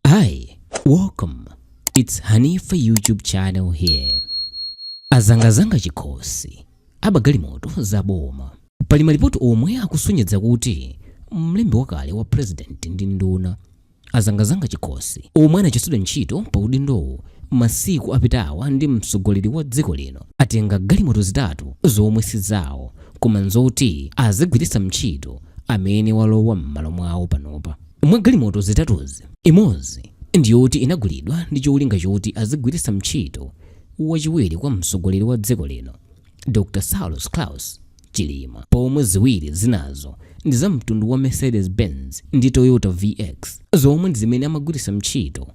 Hi, welcome. It's Hanifa YouTube channel here. Azangazanga Chikhosi aba galimoto za boma. Pali malipoti omwe akusonyeza kuti mlembi wakale wa president ndi nduna Azangazanga Chikhosi, omwe anachotsedwa ntchito pa udindowu masiku apitawa ndi mtsogoleri wa dziko lino, atenga galimoto zitatu zomwe si zawo koma nzoti azigwiritsa ntchito amene walowa m'malo mwawo panopa. Mwa galimoto zitatuzi, imodzi ndiyoti inagulidwa ndi cholinga choti azigwiritsa ntchito wachiwiri kwa mtsogoleri wa dziko lino Dr. Saulos Klaus Chilima, pomwe ziwiri zinazo ndi za mtundu wa Mercedes Benz ndi Toyota VX zomwe ndi zimene amagwiritsa ntchito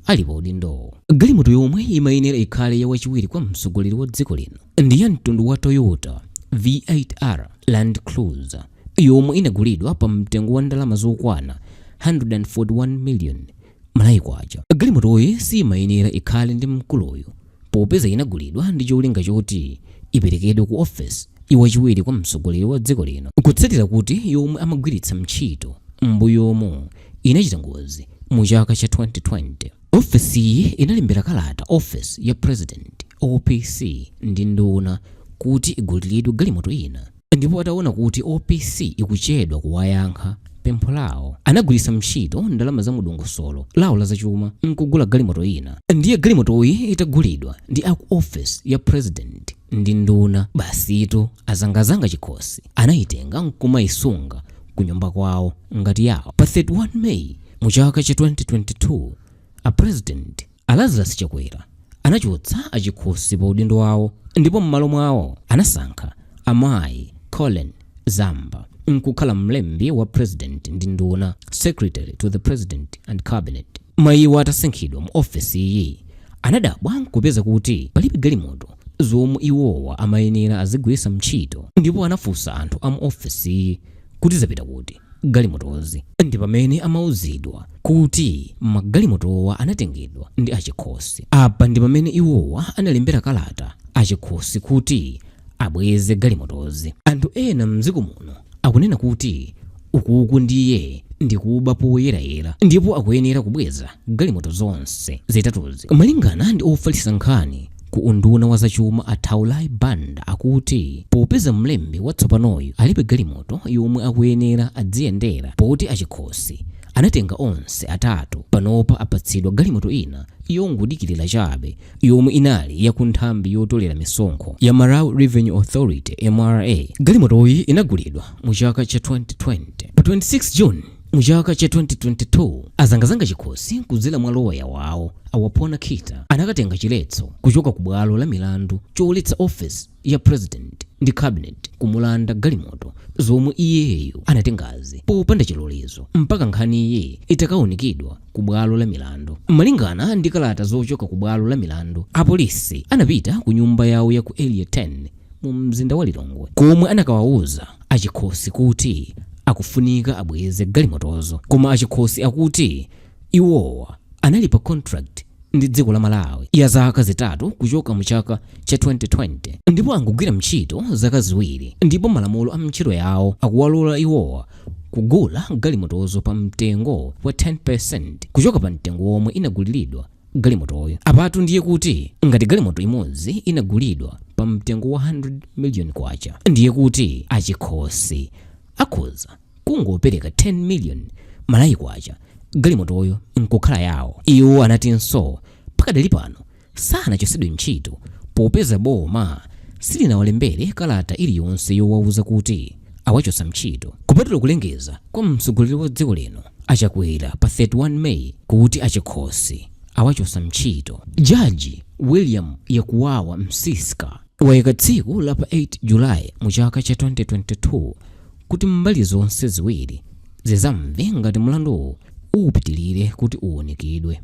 ali pa udindowo. Galimoto yomwe imayenera ikhale ya wachiwiri kwa mtsogoleri wa dziko lino ndi ya mtundu wa Toyota V8R Land Cruiser yomwe inagulidwa pa mtengo wa ndalama zokwana 141 million Malawi kwacha. Galimotoyi simayenera ikhale ndi mkuluyu popeza inagulidwa ndi cholinga choti iperekedwe ku ofesi ya wachiwiri kwa mtsogoleri wa dziko lino, kutsatira kuti yomwe amagwiritsa ntchito m'mbuyomu inachita ngozi mu chaka cha 2020. Ofesiyi inalembera kalata ofesi ya president, OPC ndi nduna kuti iguliridwe galimoto ina, ndipo ataona kuti OPC ikuchedwa kuwayankha pempho lawo, anagwiritsa ntchito ndalama za mudongosolo lawo la zachuma nkugula galimoto ina. Ndiye galimotoyi itagulidwa ndi aku office ya president ndi nduna, basitu Azangazanga Chikhosi anayitenga nkumayisunga ku nyumba kwawo ngati yawo. Pa 31 May mu chaka cha 2022, a president a Lazarus Chakwera anachotsa Achikhosi pa udindo wawo ndipo m'malo mwawo anasankha amayi Colleen Zamba nkukhala mlembi wa president ndi nduna, secretary to the president and cabinet. Mayiwo atasankhidwa mu ofesi iyi, anadabwa nkupeza kuti palibe galimoto zomwe iwowa amayenera azigwiritsa ntchito, ndipo anafunsa anthu a mu ofesi iyi kuti zapita kuti galimotozi. Ndi pamene amauzidwa kuti magalimotowa anatengedwa ndi Achikhosi. Apa ndi pamene iwowa analembera kalata Achikhosi kuti abweze galimotozi. Anthu ena mdziko muno akunena kuti ukuku ndiye ndikuba poyerayera ndipo akuyenera kubweza galimoto zonse zitatuzi. Malingana ndi ofalitsa nkhani ku unduna wa zachuma a Taulai Banda, akuti popeza mlembi watsopanoyu alibe galimoto yomwe akuyenera adziyendera poti Achikhosi anatenga onse atatu, panopa apatsidwa galimoto ina yongodikirira chabe yomwe inali ya ku nthambi yotolera misonkho ya Malawi Revenue Authority, MRA. Galimotoyi inagulidwa mu chaka cha 2020. Pa 26 June mu chaka cha 2022, Azangazanga Chikhosi kudzera mwa loya wawo Awapona Kita anakatenga chiletso kuchoka ku bwalo la milandu choletsa office ya president ndi cabinet kumulanda galimoto zomwe iyeyo anatengazi popanda chilolezo mpaka nkhaniyi itakaunikidwa ku bwalo la milandu. Malingana ndi kalata zochoka ku bwalo la milandu, apolisi anapita ku nyumba yawo ya ku Area 10 mu mzinda wa Lilongwe komwe anakawauza Achikhosi kuti akufunika abweze galimotozo. Koma Achikhosi akuti iwowa anali pa contract ndi dziko la Malawi ya zaka 3 kuchoka mu chaka cha 2020 ndipo angogwira ntchito zaka 2, ndipo malamulo a ntchito yawo akuwalola iwowa kugula galimotozo pa mtengo wa 10% kuchoka pa mtengo womwe inaguliridwa galimotoyo. Apatu ndiye kuti ngati galimoto imodzi inagulidwa pa mtengo wa 100 million kwacha, ndiye kuti Achikhosi akhoza kungopereka 10 million Malawi kwacha, galimotoyo nkukhala yawo. Iwo anatinso pakadali pano sanachotsedwe ntchito popeza boma silinawalembere kalata iliyonse yowauza kuti awachotsa ntchito, kupatula kulengeza kwa mtsogoleri wa dziko lino Achakwera pa 31 May kuti Achikhosi awachotsa ntchito. Jaji William Yakuwawa Msiska wayika tsiku la pa 8 July mu chaka cha 2022 kuti mbali zonse ziwiri zizamve ngati mlanduwu upitilire kuti uwunikidwe.